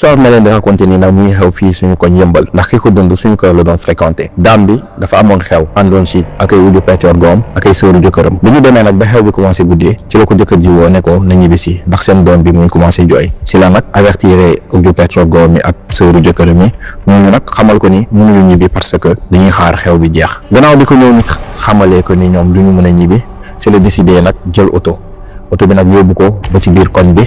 histoire ma leen di raconté nii nag mu ngi xew fii suñu koñ Yëmbal ndax ki ko dund suñu kër la doon fréquenté. daam bi dafa amoon xew àndoon ci ak ay wujju peccoor goom ak ay sëru jëkkëram. bi ñu demee nag ba xew bi commencé guddee ci la ko jëkkër ji woo ne ko na ñibbisi ndax seen doom bi muy commencé jooy si la nag avertiré wujju peccoor goom mi ak sëru jëkkëram mi ñooñu nag xamal ko ni mënuñu ñibbi parce que dañuy xaar xew bi jeex. gannaaw di ko ñëw ñu xamalee ko ni ñoom duñu mën a ñibbi c'est la décidé nag jël oto bi nag yóbbu ko ba ci biir koñ bi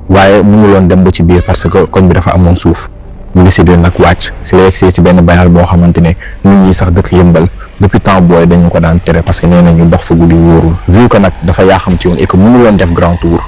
waaye mënuloon dem ba ci biir parce que koñ bi dafa amoon suuf mu décidé nag wàcc si la yegsee si benn bayal boo xamante ne nit ñi sax dëkk Yëmbal depuis temps booy dañu ko daan tere parce que nee nañu dox fa guddi wóorul vu que nag dafa yaaxam ci woon et que mënuloon def grand tour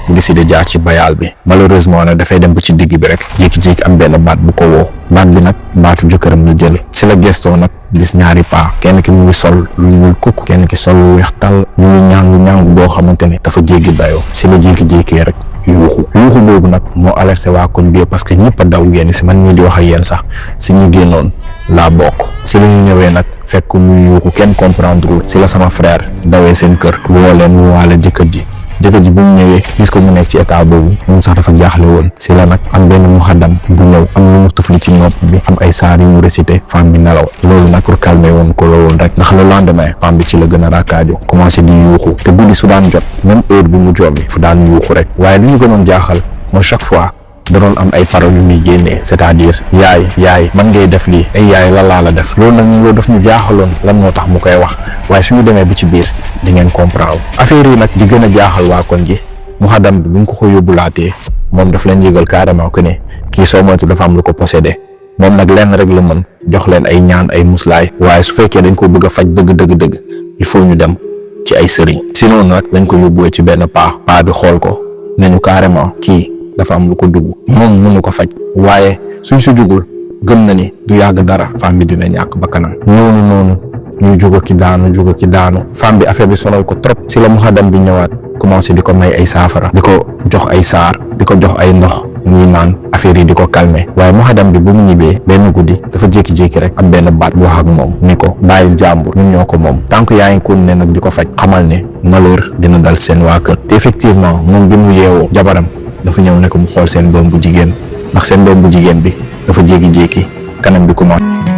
mu décidé jaar ci bayal bi. malheureusement nag dafay dem ba ci digg bi rek jékki-jékki am benn baat bu ko woo baat bi nag baatu jëkkëram la jël si la gestoo nag gis ñaari paa kenn ki mu ngi sol lu ñuul kukk kenn ki sol lu weex tàll ñu ngi ñaangu boo xamante ne dafa jéggi dayoo si la jékki-jékkee rek yuuxu boobu nag moo alerté waa koñ bi parce que ñëpp a daw génn si man mii di wax ak yéen sax si ñu génnoon laa bokk. si la ñu ñëwee nag fekk muy yuuxu kenn comprendre si la sama frère dawee seen kër woo leen woowaale jëkkër ji bu mu ñëwee gis ko mu nekk ci état boobu moom sax dafa jaaxle woon si la nag am benn muxaddam bu ñëw am lu mu tufli ci nopp bi am ay saar yu mu récité femme bi nelaw loolu nag pour calmer woon ko la woon rek ndax le lendemain femme bi ci la gën a raakaajo commencé di yuuxu te guddi su daan jot même heure bi mu jommi fu daan yuuxu rek waaye lu ñu gënoon jaaxal mooy chaque fois da doon am ay paroles yu muy génnee c'est-à-dire yaay man ngay def lii ay yaay la la def loolu nag loolu daf ñu jaaxaloon lan moo tax mu koy wax waaye suñu demee ba ci biir di ngeen comprendre affaire yi nag di gën a jaaxal waa koñ gi muxadam bi bu ñu ko yóbbulaatee moom daf leen yëgal carrément que ne kii soo moytu dafa am lu ko possédé moom nag lenn rek la mën jox leen ay ñaan ay muslaay waaye su fekkee dañ ko bëgg a faj dëgg il faut ñu dem ci ay sëriñ sinon nag dañ ko yóbbuwee ci benn paa bi xool ko nañu carrément kii dafa am lu ko dugg moom mënu ko faj waaye suñ si jugul gëm na ni du yàgg dara femme bi dina ñàkk bakkanam noonu ñuy juga ki daanu femme bi affaire bi sonal ko trop si la muxadam bi ñëwaat commencé di ko may ay saafara di ko jox ay saar di ko jox ay ndox muy naan affaire yi di ko calmer waaye muxadam bi bu mu ñibbee benn guddi dafa jékki-jékki rek am benn baat bu wax ak moom ni ko bàyyil jàmbur ñun ñoo ko moom tant que yaa ngi continuer nag di ko faj xamal ne malheur dina dal seen waa kër te effectivement moom bi mu yeewoo jabaram dafa ñëw ne ko mu xool seen doom bu jigéen ndax seen doom bu jigéen bi dafa jékki-jékki kanam bi commencé